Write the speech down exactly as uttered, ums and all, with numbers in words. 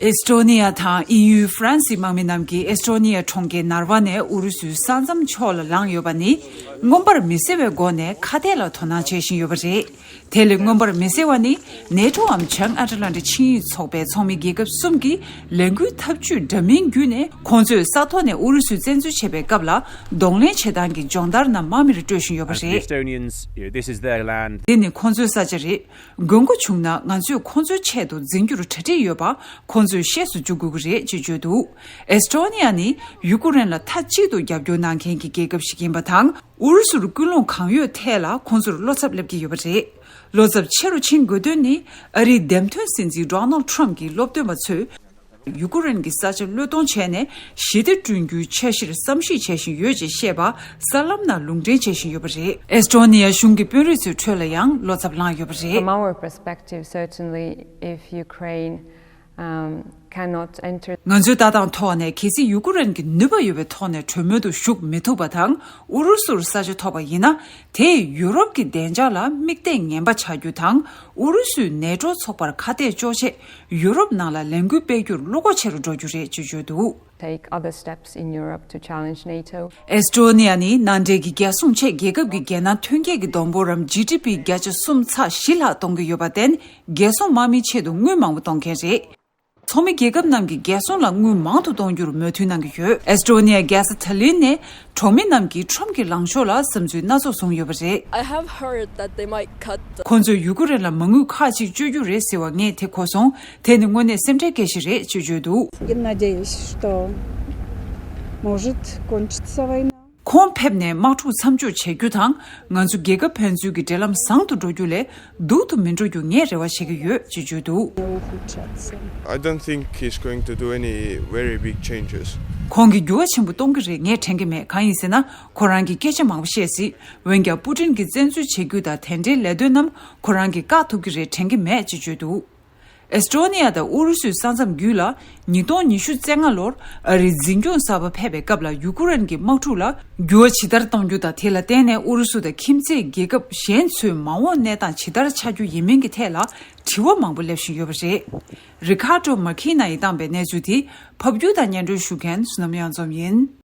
ཨེས་ཏྲོ་ནི་ཡ་དང་དབྱིན་ཡུལ་ཧྥ་རན་སིའི་དམག་མི་རྣམས་ཀྱིས་ཨེས་ཏྲོ་ནི་ཡ་གྲོང་ཁྱེར་ནར་ཝ་ནས་ཨུ་རུ་སུའི་ས་མཚམས་ཕྱོགས་ལ་ལངས་ཡོད་པ་ནི། མངོན་པར་མི་གསལ་བའི་སྒོ་ནས་ཁ་གཏད་ལ་དོ་སྣང་བྱེད་བཞིན་ཡོད་པ་རེད། དེ་ལས་མངོན་པར་མི་གསལ་བ་ནི། ནེ་ཏྲོའམ་བྱང་ཨ་ཏི་ལན་ཏི་ཆིངས་ཡིག་ཚོགས་པའི་ཚོགས་མི་རྒྱལ་ཁབ་གསུམ་གྱིས་ལས་འགུལ་འཐབ་ཇུས་འདྲ་མིན་བརྒྱུད་ནས། ཁོང་ཚོས་ས་ཐོག་ནས་ཨུ་རུ་སུས་བཙན་འཛུལ་བྱེད་པའི་སྐབས་ལ་གདོང་ལེན་བྱེད་སྟངས་ཀྱི་སྦྱོང་བརྡར་རྣམས་དམག་མིར་སྤྲོད་བཞིན་ཡོད་པ་As the རེད། Estonians, you know, this is their land. འདི་ནི་ཁོང་ཚོའི་ས་ཆ་རེད། དགོས་མཁོ་བྱུང་ན་ང་ཚོས་ཁོང་ཚོའི་ཆེད་དུ་འཛིན་རྒྱུར་གྲ་སྒྲིག་ཡོད་པ་ཁོང་ཚོས་ཤེས་སུ་འཇུག་དགོས་ཀྱི་རེད་ཅེས་བརྗོད་འདུག་ཨེས་ཏྲོ་ནི་ཡ་ནི་ཡུ་ཀེ་རེན་ལ་མཐའ་གཅིག་ཏུ་རྒྱབ་སྐྱོར་གནང་མཁན་གྱི་རྒྱལ་ཁབ་ཞིག་ཡིན་པ་དང་། ཨུ་རུ་སུར་སྐུལ་སློང་གང་ཡོད་ཐད་ལ་ཁོང་ཚོར་བློ་འཚབ་སླེབས་ཀྱི་ཡོད་པ་རེད། བློ་འཚབ་ཆེ་རུ་ཕྱིན་དགོས་དོན་ནི། ཨ་རིའི་འདེམས་ཐོན་སྲིད་འཛིན་ཌོ་ནལ་ཌི་ཊརམ་ཕི་གྱི་སློབ་སྟོན་པ་ཚོས། ཡུ་ཀེ་རེན་གྱི་ས་ཆ་བློས་གཏོང་བྱས་ནས་ཞི་བདེ་བསྐྲུན་རྒྱུའི་འཆར་གཞིར་བསམ་གཞིག་བྱེད་བཞིན་ཡོད་ཅེས་བཤད་པ་གསར་ལམ་ནང་ལུང་འདྲེན་བྱེད་བཞིན་ཡོད་པ་རེད། ཨེས་ཏྲོ་ནི་ཡ་གཞུང་གི་དཔོན་རིགས་ཚོའི་ཁྲོད་ལ་ཡང་བློ་འཚབ་ལངས་ཡོད་པ་རེད། From our perspective, certainly, if Ukraine, um, cannot enter ང་ཚོའི་ལྟ་སྟངས་ཐོག་ནས། གལ་སྲིད་ཡུ་ཀེ་རེན་གྱིས་ནུས་པ་ཡོད་པའི་ཐོག་ནས་གྲོས་མོལ་དུ་ཞུགས་མི་ཐུབ་པ་དང་། ཨུ་རུ་སུར་ས་ཆ་ཐོབ་པ་ཡིན་ན། དེས་ཡུ་རོབ་ཀྱི་བདེ་འཇགས་ལ་དམིགས་གཏད་ངན་པ་ཆགས་རྒྱུ་དང་། ཨུ་རུ་སུས་ནེ་ཏྲོ་ཚོགས་པར་ཁ་གཏད་གཅོག་ཆེད། ཡུ་རོབ་ནང་ལ་ལས་འགུལ་སྤེལ་རྒྱུར་བློ་ཁོག་ཆེ་རུ་འགྲོ་རྒྱུ་རེད་ཅེས་བརྗོད་འདུག take other steps in Europe to challenge NATO. ཨེས་ཏྲོ་ནི་ཡ་ནི་མནའ་འབྲེལ་གྱི་རྒྱལ་སྲུང་ཆེད་རྒྱལ་ཁབ་ཀྱི་རྒྱལ་ནང་ཐོན་སྐྱེད་ཀྱི་བསྡོམས་པོ་རམ་ཇི་ཌི་པི་བརྒྱ་ཆ་གསུམ་ཚེག་བཞི་ལྷག་གཏོང་གི་ཡོད་པར་བརྟེན། རྒྱལ་སྲུང་དམག་མིའི་ཆེད་དུ་དངུལ་མང་པོ་གཏོང་མཁན་རེད། ཚོགས་མི་རྒྱལ་ཁབ་རྣམས་ཀྱིས་རྒྱལ་སྲུང་ལ་དངུལ་མང་དུ་གཏོང་རྒྱུར་མོས་མཐུན་གནང་གི་ཡོད། ཨེས་ཏྲོ་ནི་ཡ་རྒྱལ་ས་ཐ་ལིན་ནས་གྲོང་མི་རྣམས་ཀྱིས་ཊརམ་ཕི་གྱི་ལངས་ཕྱོགས་ལ་བསམ་ཚུལ་སྣ་ཚོགས་གསུངས་ཡོད་པ་རེད། I have heard that they might cut the ཁོང་ཚོས་ཡུ་ཀེ་རེན་ལ་མ་དངུལ་ཁག་ཅིག་སྤྲོད་རྒྱུ་རེད་ཟེར་བ་ངས་དེ་གོ་སོང་། དེ་ནི་དངོས་གནས་སེམས་ཁྲལ་སྐྱེ་གཞི་རེད་ཅེས་བརྗོད་འདུག Я надеюсь, что может кончиться война. ཁོང་ཕེབས་ནས་དམག་འཁྲུག་མཚམས་འཇོག་བྱེད་རྒྱུ་དང་། ང་ཚོ་རྒྱལ་ཁབ་ཕན་ཚུན་གྱི་འབྲེལ་ལམ་བཟང་དུ་འགྲོ་རྒྱུ་ལས་སྡུག་ཏུ་མི་འགྲོ་རྒྱུ་ངས་རེ་བ་བྱེད་ཀྱི་ཡོད་ཅེས་བརྗོད་འདུག I don't think he's going to do any very big changes. ཁོང་གིས་འགྱུར་བ་ཆེན་པོ་གཏོང་གི་རེད་ངས་དྲན་གྱི་མེད། གང་ཡིན་ཟེར་ན། ཁོ་རང་གིས་སྐད་ཆ་མང་པོ་བཤད་སྲིད། འོན་ཀྱང་པུ་ཏིན་གྱིས་བཙན་འཛུལ་བྱེད་རྒྱུ་དང་དེ་འབྲེལ་ལས་དོན་རྣམས་ཁོ་རང་གིས་བཀག་ཐུབ་ཀྱི་རེད་དྲན་གྱི་མེད་ཅེས་བརྗོད་འདུག་ཨེས་ཏྲོ་ནི་ཡ་དང་ཨུ་རུ་སུའི་ས་མཚམས་བརྒྱུད་ལ། ཉིས་སྟོང་ཉི་ཤུ་རྩ་ལྔ་ལོར་ཨ་རིའི་འཛིན་སྐྱོང་གསར་པ་ཕེབས་པའི་སྐབས་ལ་ཡུ་ཀེ་རེན་གྱི་དམག་འཁྲུག་ལ་འགྱུར་བ་ཇི་ལྟར་གཏོང་རྒྱུ་དང་། དེ་ལ་བརྟེན་ནས་ཨུ་རུ་སུ་དང་ཁྱིམ་མཚེས་རྒྱལ་ཁབ་གཞན་ཚོའི་མ་འོངས་གནས་སྟངས་ཇི་ལྟར་ཆགས་རྒྱུ་ཡིན་མིན་གྱི་ཐད་ལ་དྲི་བ་མང་པོ་སླེབས་བཞིན་ཡོད་པ་རེད། རི་ཁཱ་ཏྲོ་མཱ་ཁི་ན་ཡིས་བཏང་པའི་གནས་ཚུལ་དེ་ཕབ་སྒྱུར་དང་སྙན་སྒྲོན་ཞུ་མཁན་བསོད་ནམས་གཡང་འཛོམས་ཡིན།